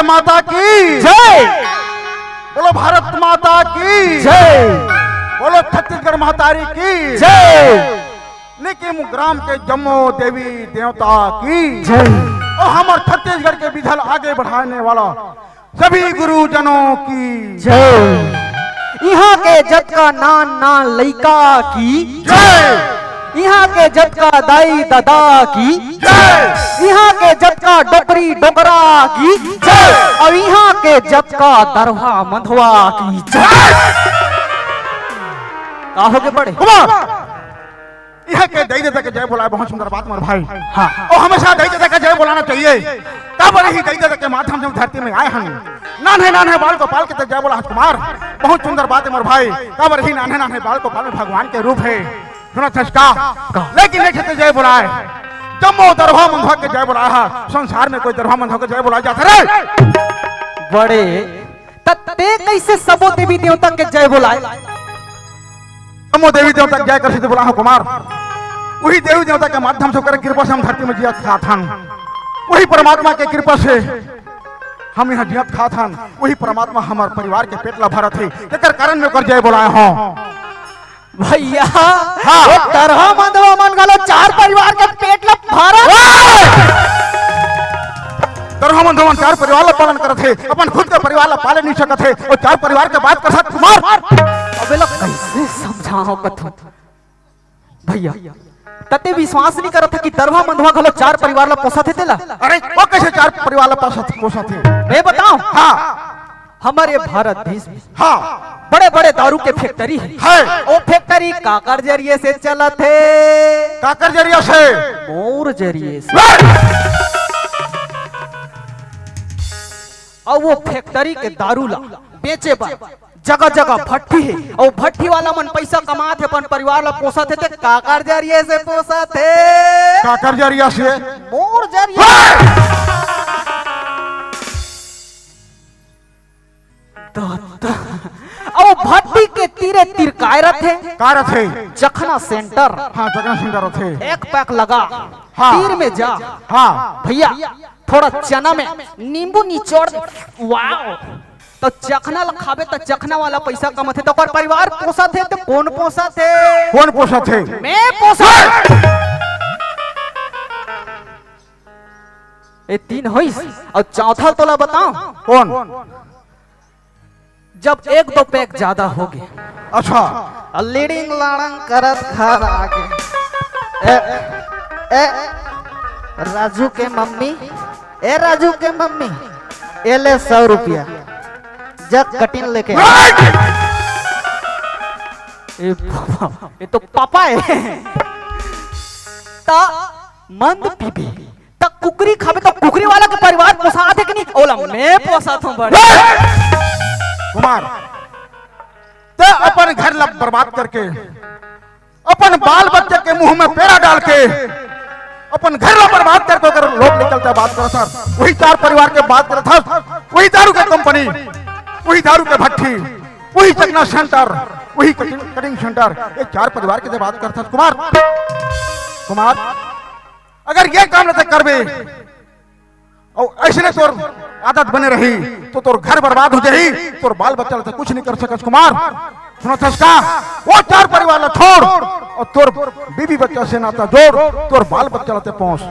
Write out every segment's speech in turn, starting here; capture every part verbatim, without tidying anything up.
माता की जय। बोलो भारत माता की जय। बोलो छत्तीसगढ़ महतारी की जय। निकिम ग्राम के जम्मो देवी देवता की जय। और हमर छत्तीसगढ़ के विधल आगे बढ़ाने वाला सभी गुरुजनों की जय। इहाँ के जतका नान नान लइका की जय। इहाँ के जतका दाई ददा की जय। इहाँ के जतका डोकरी डोकरा की जय। और इहाँ के जतका दरवा मंधवा की जय। का होगे बड़े? कुमार, इहाँ के दई देवता के जय बोलाए, बहुत सुंदर बात मोर भाई। हाँ। और हमेशा दई देवता के जय बोलाना चाहिए। काबर ही दई देवता के माध्यम से धरती में आए हन। नान्हे नान्हे बाल को पाल के ते जय बोला हस कुमार, बहुत सुंदर बात है मोर भाई। काबर ही नान्हे नान्हे बाल को पाल में भगवान के रूप है। सुनत हस का? का? लेकिन एक ते जय बोलाए, जम्मो दरवा मंधवा के जय बोलाए हा। संसार में कोई दरवा मंधवा के जय बोलाए जात हे रे? बड़े, त ते कैसे सबो देवी देवता के जय बोलाए? जम्मो देवी देवता के जय करथे ते बोला हो कुमार। वही देवी देवता के माध्यम से, ओकर कृपा से हम धरती में जियत खात हन। वही परमात्मा के कृपा से हम इहाँ जियत खात हन। वही परमात्मा हमर परिवार के पेट ला भरत हे, तेकर कारण में ओकर जय बोलाए हो। भैया, हाँ। वो दरवा मंधवा मन घलो चार परिवार के पेट ला भरत। दरवा मंधवा मन चार परिवार ला पालन करत हे, अपन खुद के परिवार ला पाले नहीं सकत हे, और चार परिवार के बात करत कुमार। अबे ला कैसे समझाओ कथू? भैया, त ते विश्वास नहीं करत हे कि दरवा मंधवा घलो चार परिवार ला पोसत हे तेला? अरे, वो कैसे चार परिवार ला पोसत, पोसत हे? मैं बताऊं? हाँ। हमर ये भारत देश में हाँ। बड़े-बड़े दारू के फैक्ट्री हे। हे। ओ फैक्ट्री काकर जरिए से चलत हे? काकर जरिए से? मोर जरिए से। हे। अउ वो फैक्ट्री के दारू ला बेचे बर जगह-जगह भट्ठी हे, अउ भट्ठी वाला मन पैसा कमात हे, अपन परिवार ला पोसत हे, ते काकर जरिए से पोसत हे? काकर जरिए से? मोर जरिए। हे। दादा। अउ भट्टी के तीरे तीर काय रथे? का रथे? चखना सेंटर। हाँ, चखना सेंटर रथे। एक पैक लगा, हाँ। तीर में जा। हाँ। भैया, थोड़ा चना में नींबू निचोड़ दे। वाओ। तो चखना ल खाबे, तो चखना वाला पैसा कमाथे, तो ओकर परिवार पोसत हे, तो कौन पोसत हे? कौन पोसत हे? मैं पोसत। ए तीन होइस, अउ चौथा तोला बताओ। कौन? जब एक दो पैक ज्यादा होगे। अच्छा। अउ लीडिंग लाड़ंग करत घर आगे। ए, ए, राजू के मम्मी, ए राजू के मम्मी, ए ले सौ रुपया, जा कटिंग लेके आ। ए बाबा, ये तो पापा हे। त मंद पीबे। त कुकरी खाबे त कुकरी वाला के परिवार पोसात हे कि नहीं? ओला मैं पोसात हूँ बड़े। कुमार, ते अपन घर ला बर्बाद करके, अपन बाल बच्चे के मुंह में पेरा डाल के, अपन घर ला बर्बाद करके ओकर लोग निकलता बात करत हस। वही चार परिवार के बात करत हस, वही दारू के कंपनी, वही दारू के भट्ठी, वही चखना सेंटर, वही कटिंग, कटिंग सेंटर, ये चार परिवार के बात करत हस कुमार। कुमार, अगर ये काम ल ते करबे अउ अइसने तोर आदत बने रही, तो तोर घर बर्बाद हो जाही, तोर बाल बच्चा ल ते कुछ नहीं कर सकस कुमार। सुनत हस का? वो चार परिवार ला छोड़ अउ तोर बीबी बच्चा से नाता जोड़, तोर बाल बच्चा ल ते पोस।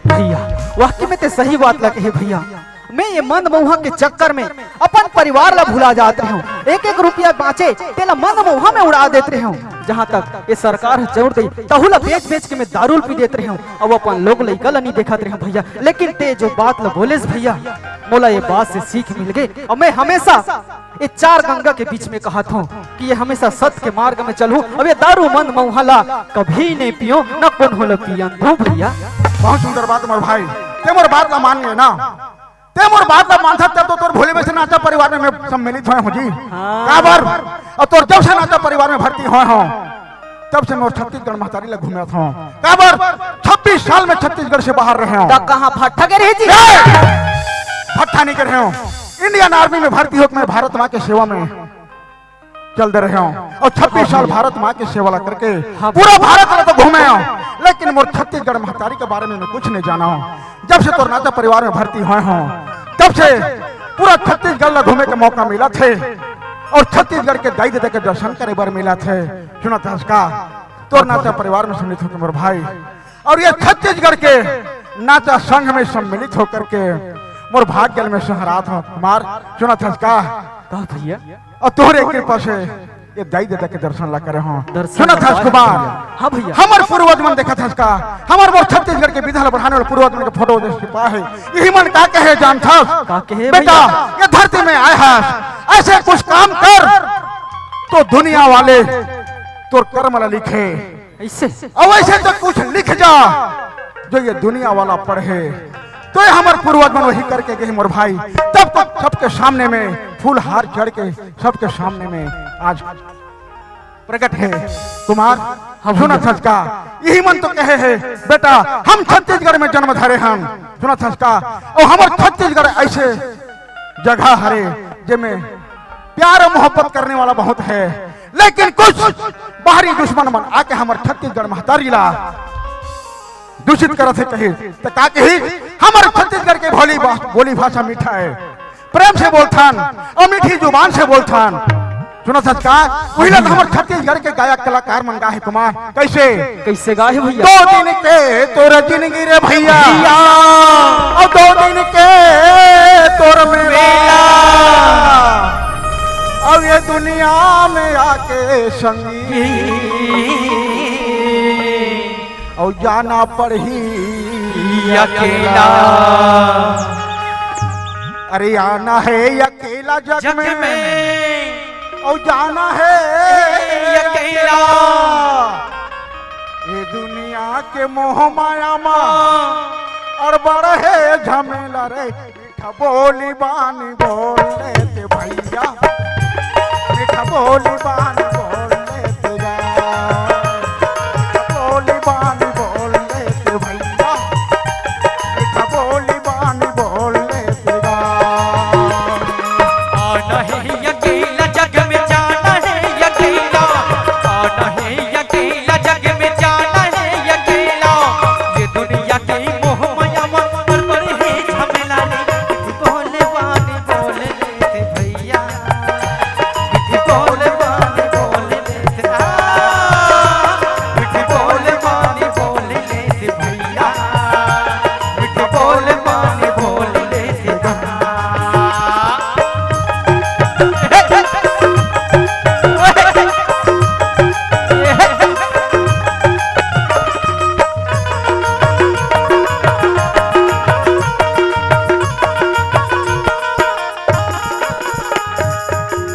भैया, वाकई में ते सही बात ल कहे भैया। मैं ये मंद मउहा के चक्कर में अपन परिवार ला भुला जात रहेंव। एक एक रुपया बाँचे, तेला मंद मउहा में उड़ा देत रहेंव। जहाँ तक ये सरकार ह जोर दे, तहू ला बेच बेच के मैं दारू ल पी देत रहेंव। अब अपन लोग लइका ला नहीं देखत रहेंव भैया। लेकिन ते जो बात ला बोलेस भैया, मोला ये बात से सीख मिल गे। अउ मैं हमेशा ये चार गंगा के बीच में कहत हूँ कि ये हमेशा सत्य के मार्ग में चलहूँ। अब ये दारू मंद मउहा ला कभी नहीं पियों, न कोनो ला पियन दूँ भैया। बहुत सुंदर बात मोर भाई, ते मोर बात ला मान ले ना। ते मोर बात ला मानथस, तब तो तोर भोले में से नाचा परिवार में मैं सम्मिलित होय हूँ जी। हाँ। काबर? अउ तोर जब से नाचा परिवार में भर्ती होय हूँ, तब से मोर छत्तीसगढ़ महतारी ला घूमत हूँ। काबर? छब्बीस साल में छत्तीसगढ़ से बाहर रहे हूँ। त कहाँ भट्ठा गे रहे जी? ए! भट्ठा नहीं गे रहे हूँ। इंडियन आर्मी में भर्ती होके मैं भारत माँ के सेवा में चल दे रहे हूँ अउ छब्बीस साल भारत माँ के सेवा ला करके हाँ। पूरा भारत ला तो घूमे हूँ, लेकिन मोर छत्तीसगढ़ महतारी के बारे में मैं कुछ नहीं जाना हूँ। जब से तोर नाचा परिवार में भर्ती होय हूँ, तब से पूरा छत्तीसगढ़ ला घूमे के मौका मिलत हे अउ छत्तीसगढ़ के दाई ददा के दर्शन करे बर मिलत हे। सुनत हस का, तोर नाचा परिवार में सम्मिलित होके मोर भाई, अउ ये छत्तीसगढ़ के नाचा संघ में सम्मिलित होकर के मोर भाग्य ल में सहरात हंव कुमार। सुनत हस का, का भैया? अउ तोहरे कृपा से ये दाई ददा के दर्शन ला करे हंव। दर्शन सुनत ला हस करे कुमार, हंव। हाँ भैया। हमर पूर्वज मन देखत हस का, हमर मोर छत्तीसगढ़ के विधा ला बढ़ाने वाला पूर्वज मन के फोटो दे छिपा हे। इही मन का कहे जानथस? का कहे बेटा, भैया? ये धरती में आए हस, ऐसे कुछ काम कर तो दुनिया वाले तोर कर्म ला लिखे। ऐसे? अउ ऐसे तो कुछ लिख जा जो ये दुनिया वाला पढ़े। तो ये हमर पूर्वज मन वही करके गए मोर भाई। तब तक सबके सामने में फूल हार चढ़ के सबके सामने में आज प्रकट हे कुमार। हाँ भैया। सुनत हस का, इही मन तो कहे हे बेटा, हम छत्तीसगढ़ में जन्म धरे हन। सुनत हस का, अउ हमर छत्तीसगढ़ ऐसे जगह हरे जेमे प्यार अउ मोहब्बत करने वाला बहुत हे, लेकिन कुछ बाहरी दुश्मन मन आके हमर छत्तीसगढ़ महतारी ला दूषित करत हे कही, त का कही? हमर छत्तीसगढ़ के भोली बा-, बोली भाषा मीठा हे, प्रेम से बोलथन अउ मीठी जुबान से बोलथन। सुनत हस का, पहिला तो हमर छत्तीसगढ़ के गायक कलाकार मन गा हे कुमार। कैसे? कैसे गा हे भैया? दो दिन के तोर जिंदगी रे भैया, भैया। अउ दो दिन के तोर मेला, मेला। अउ ये दुनिया में आके संगी अउ जाना पड़ही अकेला। अरे आना हे अकेला जग जग में, में। अउ जाना हे अकेला। अकेला। ये दुनिया के मोह माया मा अउ बड़ हे झमेला रे। मीठा बोली बानी बोल लेते भैया, मीठा बोली बानी बोल लेते यार, मीठा बोली बानी बोल लेते भैया, मीठा बोली बानी बोल लेते यार। आना हे अकेला जग में, जाना हे अकेला, आना हे अकेला जग में, जाना हे अकेला। ये दुनिया के मोह माया मा अउ बड़ हे झमेला रे। बोले बानी बोले लेते भैया, बोले बानी बोले लेते, आ, बोले बानी बोले लेते भैया, बोले बानी बोले लेते।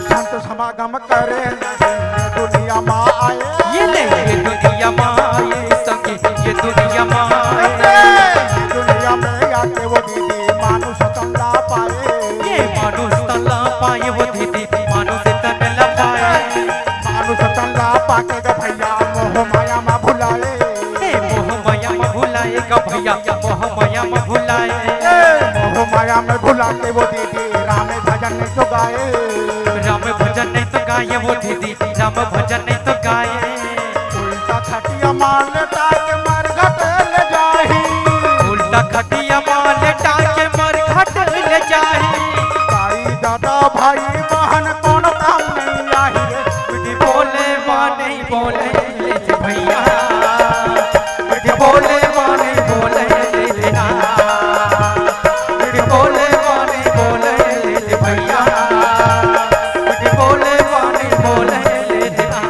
संत समागम करे दुनिया मा आए। ये ले, ये दुनिया मा आए संगी, ये दुनिया मा आए। दुनिया में आके वो दीदी मानुष तन ला पाए। ये मानुष तन ला पाए वो दीदी, मानुष तन ला पाए। मानुष तन ला पाके ग भैया मोह माया मा भुलाए। ए मोह माया मा भुलाए ग भैया, मोह माया मा भुलाए। ए मोह माया मा भुला के वो दीदी राम भजन नहीं तो गाए। राम भजन नहीं तो गाए वो दीदी, राम भजन नहीं तो गाए। उल्टा खटिया मा लेटा के मरघट ले जाही। उल्टा खटिया मा लेटा के मरघट ले जाही। दाई ददा भाई बहन कोनो काम नहीं आही रे। मीठी बोले बानी बोले लेते भैया, मीठी बोले बानी बोले लेते ना, मीठी बोले बानी बोले लेते भैया, मीठी बोले बानी बोले लेते ना।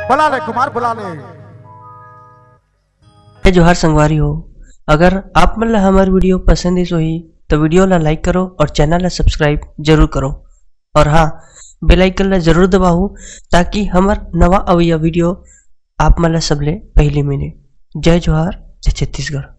बुला ले कुमार, बुला ले। जय जोहार संगवारी हो, अगर आप मन ला हमर video पसंद आइस होही, तो video ला like करो और channel ला subscribe जरूर करो। और हाँ, bell icon ला जरूर दबाओ, ताकि हमर नवा अवइया video आप मन ला सबले पहली मिले। जय जोहार, जय छत्तीसगढ़।